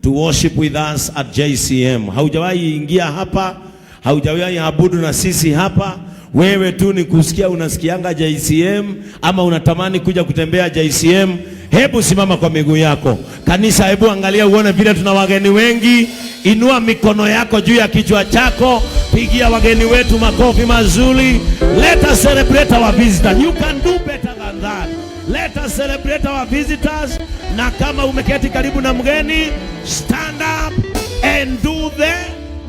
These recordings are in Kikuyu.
to worship with us at JCM. Haujawahi ingia hapa, haujawahi abudu na sisi hapa. Wewe tu ni kusikia unasikianga JCM ama unatamani kuja kutembea JCM. Hebu simama kwa miguu yako. Kanisa, hebu angalia uone vile tuna wageni wengi. Inua mikono yako juu ya kichwa chako, pigia wageni wetu makofi mazuri. Let us celebrate our visitors. You can do better than that. Let us celebrate our visitors. Na kama umeketi karibu na mgeni, stand up and do the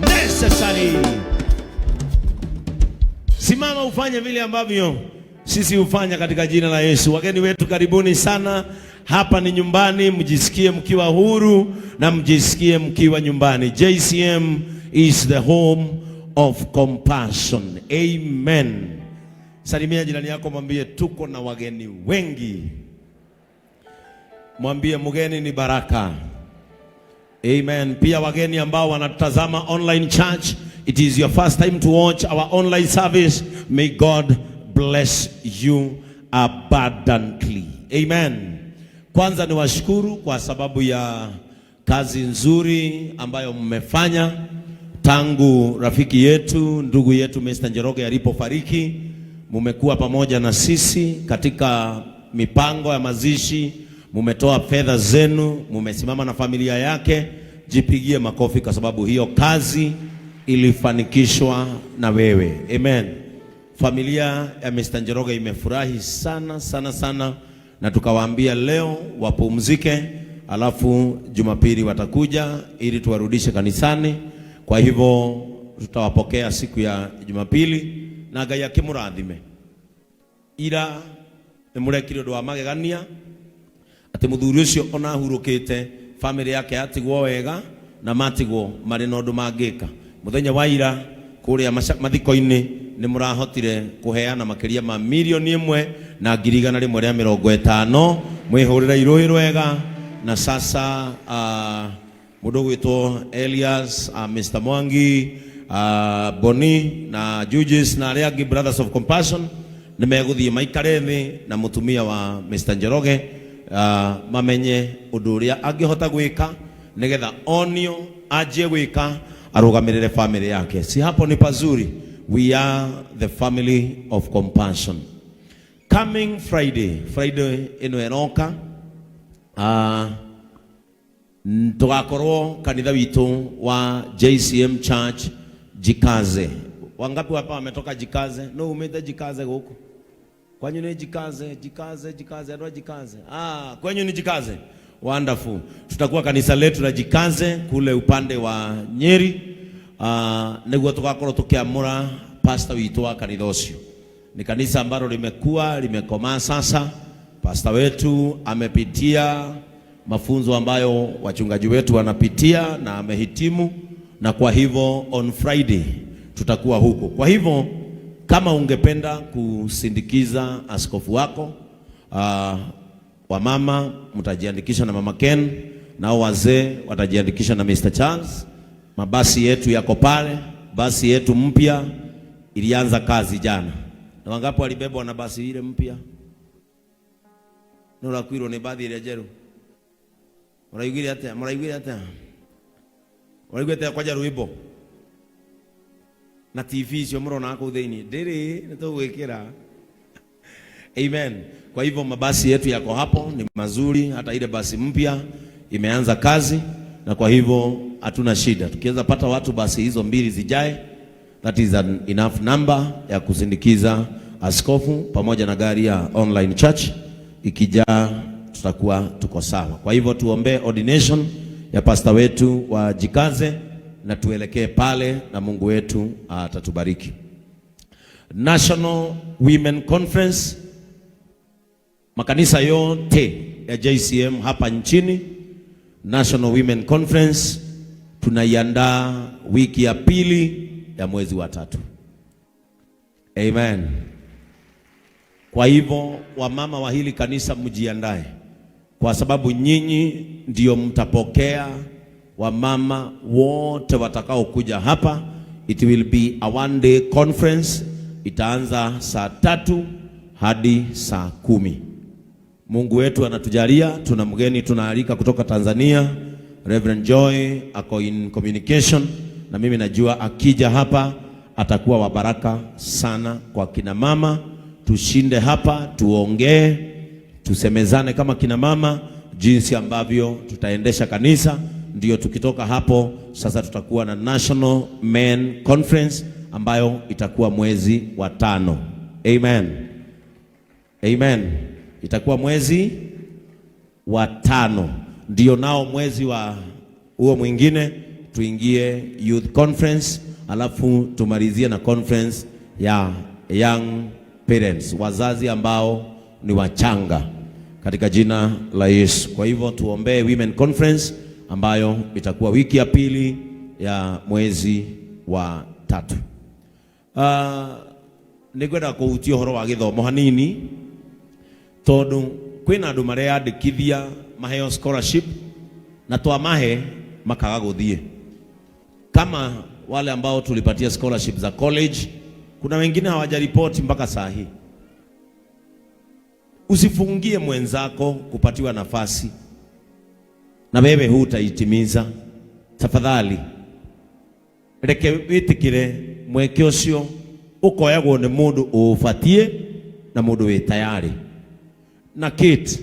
necessary. Simama ufanye vile ambavyo sisi hufanya katika jina la Yesu. Wageni wetu, karibuni sana. Hapa ni nyumbani, mjisikie mkiwa huru na mjisikie mkiwa nyumbani. JCM is the home of compassion. Amen. Salimia jirani yako, mwambie tuko na wageni wengi. Mwambie mgeni ni baraka. Amen. Pia wageni ambao wanatazama online church, it is your first time to watch our online service. May God bless you abundantly. Amen. Kwanza niwashukuru kwa sababu ya kazi nzuri ambayo mmefanya tangu rafiki yetu, ndugu yetu Mr. Njoroge alipofariki. Mumekuwa pamoja na sisi katika mipango ya mazishi, mumetoa fedha zenu, mumesimama na familia yake. Jipigie makofi kwa sababu hiyo kazi ilifanikishwa na wewe. Amen. Familia ya Mr. Njoroge imefurahi sana sana sana, na tukawaambia leo wapumzike, alafu Jumapili watakuja ili tuwarudishe kanisani. Kwa hivyo tutawapokea siku ya Jumapili na Ngai akĩmũrathime. Ira nĩ mũrekire ũndũ wa magegania atĩ mũthuri ũcio ona ahurũkĩte, family yake yatigwo wega na matigwo marĩ na ũndũ mangĩka. Mũthenya wa ira kũrĩa mathiko-inĩ nĩ mũrahotire kũheana makĩria ma 1,150,000. Mwĩhũrĩre irũĩ rwega. Na sasa mũndũ ũgwĩtwo Elias, Mr. Mwangi, Boni na Judges na arĩa angĩ Brothers of Compassion nĩ megũthiĩ maikare thĩ na mũtumia wa Mr. Njoroge, mamenye ũndũ ũrĩa angĩhota gwĩka nĩgetha onio anjie gwĩka arũgamĩrĩre family yake. Si hapo ni pazuri? We are the family of compassion. Coming Friday, Friday ĩno ĩroka, tugakorwo kanitha witũ wa JCM Church Jikaze. Wangapi hapa wametoka Jikaze? No, umete Jikaze huko. Kwanyu ni Jikaze, Jikaze, Jikaze, andũ a Jikaze. Ah, kwenyu ni Jikaze. Wonderful. Tutakuwa kanisa letu la Jikaze kule upande wa Nyeri. Niguo tugakorwo tukiamura pastor witũ wa kanitha ũcio. Ni kanisa ambalo limekuwa limekomaa sasa. Pastor wetu amepitia mafunzo ambayo wachungaji wetu wanapitia na amehitimu, na kwa hivyo on Friday tutakuwa huko. Kwa hivyo kama ungependa kusindikiza askofu wako, wamama mtajiandikisha na Mama Ken, nao wazee watajiandikisha na Mr. Charles. Mabasi yetu yako pale, basi yetu mpya ilianza kazi jana. Na wangapi walibebwa na basi ile mpya? Nũrakuirwo nĩ bathi ĩrĩa njerũ? Mũraiguire atĩa? Mũraiguire atĩa? Mũraiguire atĩa kwanja rwĩmbo na TV icio mũrona kũu thĩinĩ ndĩrĩ nĩ tũgwĩkĩra. Amen. Kwa hivyo mabasi yetu yako hapo, ni mazuri, hata ile basi mpya imeanza kazi, na kwa hivyo hatuna shida. Tukiweza pata watu basi hizo mbili zijae, that is an enough number ya kusindikiza askofu pamoja na gari ya online church ikijaa, tutakuwa tuko sawa. Kwa hivyo tuombee ordination ya pasta wetu wa Jikaze na tuelekee pale na Mungu wetu atatubariki. National Women Conference, makanisa yote ya JCM hapa nchini, National Women Conference tunaiandaa wiki ya pili ya mwezi wa tatu. Amen. Kwa hivyo wamama wa hili kanisa mjiandae, kwa sababu nyinyi ndio mtapokea wamama wote watakaokuja hapa. It will be a one day conference, itaanza saa 3 hadi saa 10. Mungu wetu anatujalia, tuna mgeni tunaalika kutoka Tanzania, Reverend Joy ako in communication na mimi najua akija hapa atakuwa wa baraka sana kwa kina mama. Tushinde hapa, tuongee, tusemezane kama kina mama jinsi ambavyo tutaendesha kanisa. Ndio tukitoka hapo sasa tutakuwa na National Men Conference ambayo itakuwa mwezi wa 5. Amen. Amen. Itakuwa mwezi wa 5. Ndio nao mwezi wa huo mwingine tuingie Youth Conference, alafu tumalizie na conference ya Young Parents, wazazi ambao ni wachanga, katika jina la Yesu. Kwa hivyo tuombee Women Conference ambayo itakuwa wiki ya pili ya mwezi wa 3. Nĩngwenda kũhutia ũhoro wa gĩthomo hanini, tondũ kwĩna andũ mareyandĩkithia maheo scholarship na twamahe makaga gũthiĩ, kama wale ambao tulipatia scholarship za college. Kuna wengine hawajaripoti mpaka saa hii. Usifungie mwenzako kupatiwa nafasi na wewe hutaitimiza. Tafadhali reke witikire mweke ucio ukoyagwo ni mundu ubatie na mundu wi tayari. Na Kate,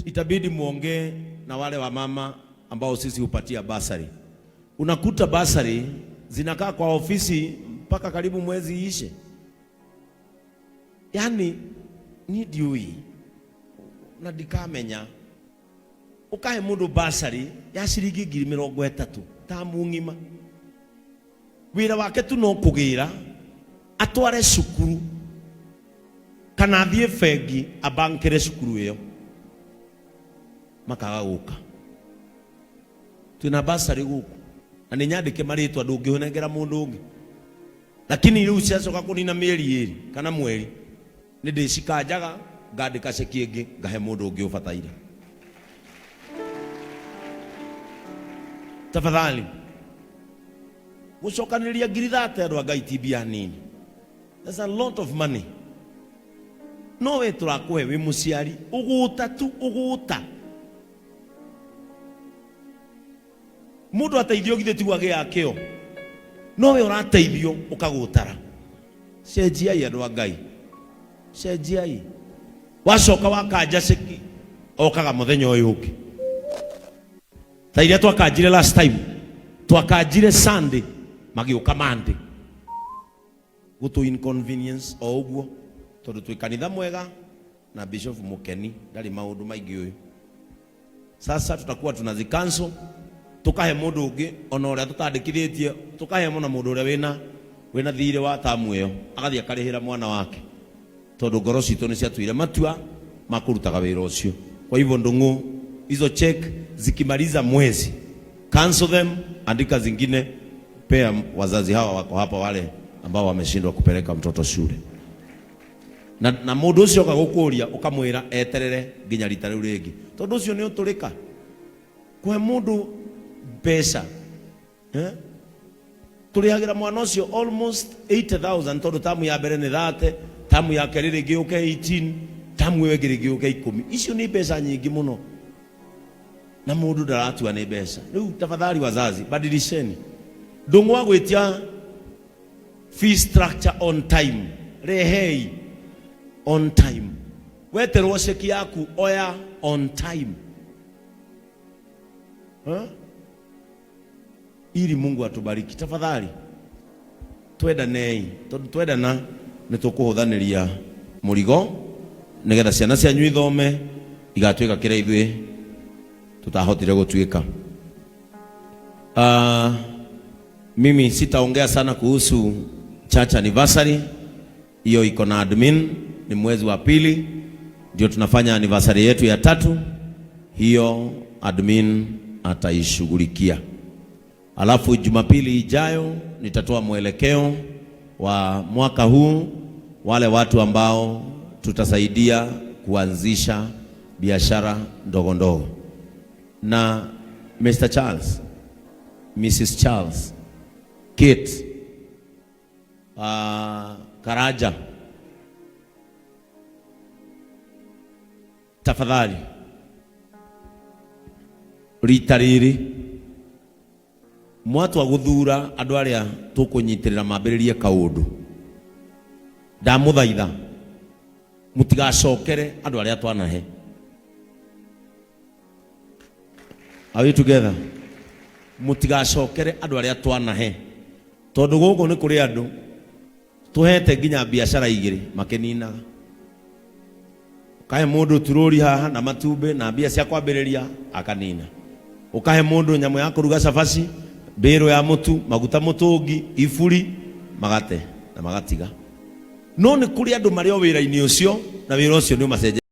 itabidi muongee na wale wa mama ambao sisi hupatia basari. Unakuta basari zinakaa kwa ofisi mpaka karibu mwezi ishe. Yani ni ndiui na ndikamenya ukahe mundu basari ya ciringi ngiri mĩrongo ĩtatũ ta mung'ima, wĩra wake tu no kũgĩra atware cukuru kana athiĩ bengi abankĩre cukuru ĩyo, makaga gũka. Twĩna basari gũkũ na nĩ nyandĩke marĩtwa, ndũngĩhũnengera mũndũ ũngĩ, lakini rĩu ciacoka kũnina mĩeri ĩrĩ kana mweri nĩ ndĩcikanjaga ngandĩka ceki ĩngĩ ngahe mũndũ ũngĩ ũbataire. Tafadhali gũcokanĩrĩria ngiri thate andũ a Ngai ti mbia nini. That's a lot of money. No we tũrakũhe wĩ mũciari ũgũta tu ũgũta. Mũndũ ateithio githĩ tiguo agĩaga kĩo, no we ũrateithio ũkagũtara. Cenjiai andũ a Ngai, cenjiai. Wacoka wakanja ceki okaga mũthenya ũyũ ũngĩ. Ta iria twakanjire last time, twakanjire Sunday magĩũka Monday, gũtũ inconvenience o ũguo, tondũ twĩ kanitha mwega na Bishop Mukeni ndarĩ maũndũ maingĩ ũyũ. Sasa tutakuwa tunazicancel, tukahe mũndũ ũngĩ ona ũrĩa tũtandĩkithĩtie, tukahe mũna mũndũ ũrĩa wĩna thirĩ wa tamu ĩyo, agathiĩ akarĩhĩra mwana wake, tondũ ngoro citũ nĩ ciatuire matua ma kũrutaga wĩra ũcio. Kwa hivyo Ndung'u, hizo check zikimaliza mwezi cancel them, andika zingine, pea wazazi hawa wako hapa, wale ambao wameshindwa kupeleka mtoto shule. Na mũndũ ũcio oka gũkũria ũkamwĩra eterere nginya rita rĩu rĩngĩ, tondũ ũcio nĩ ũtũrĩka kũhe mũndũ mbeca, eh? Tũrĩhagĩra mwana ũcio almost 80,000, tondũ tamu ya mbere nĩ 30, tamu ya kerĩ rĩngĩ yũke 18, tamu ĩyo ĩngĩ rĩngĩ yũke 10. Icio nĩ mbeca nyingĩ mũno na mũndũ ndaratua nĩ mbeca. Rĩu tafadhali wazazi, badilisheni. Ndũng'wa gwĩtia fee structure on time, rehei on time. Weterwo ceki yaku oya on time, huh? Ili Mungu atubariki. Tafadhali twendanei, tondu twendana nĩ tũkũhũthanĩria mũrigo nĩgetha ciana cianyu ithome igatuĩka kĩrĩa ithuĩ tutahotire gũtuĩka. Mimi sitaongea sana kuhusu church anniversary, hiyo iko na admin, ni mwezi wa pili ndio tunafanya anniversary yetu ya 3, hiyo admin ataishughulikia. Alafu Jumapili ijayo nitatoa mwelekeo wa mwaka huu, wale watu ambao tutasaidia kuanzisha biashara ndogo ndogo. Na Mr. Charles, Mrs. Charles, Kate, Karaja, tafadhali Rita rĩrĩ mwatua gũthura andũ arĩa tũkũnyitĩrĩra mambĩrĩrie kaũndũ, ndamũthaitha mũtigacokere andũ arĩa twanahe. Are we together? Mũtigacokere andũ arĩa twanahe, tondũ gũkũ nĩ kũrĩ andũ tũhete nginya biacara igĩrĩ makĩninaga. Ũkahe mũndũ turũri haha na matumbĩ na mbia cia kwambĩrĩria, akanina. Ũkahe mũndũ nyamũ ya kũruga cabaci, mbĩrũ ya mũtu, maguta mũtũngi, iburi, magate na magatiga. No nĩ kũrĩ andũ marĩ o wĩra-inĩ ũcio na wĩra ũcio nĩ ũmacenjetie.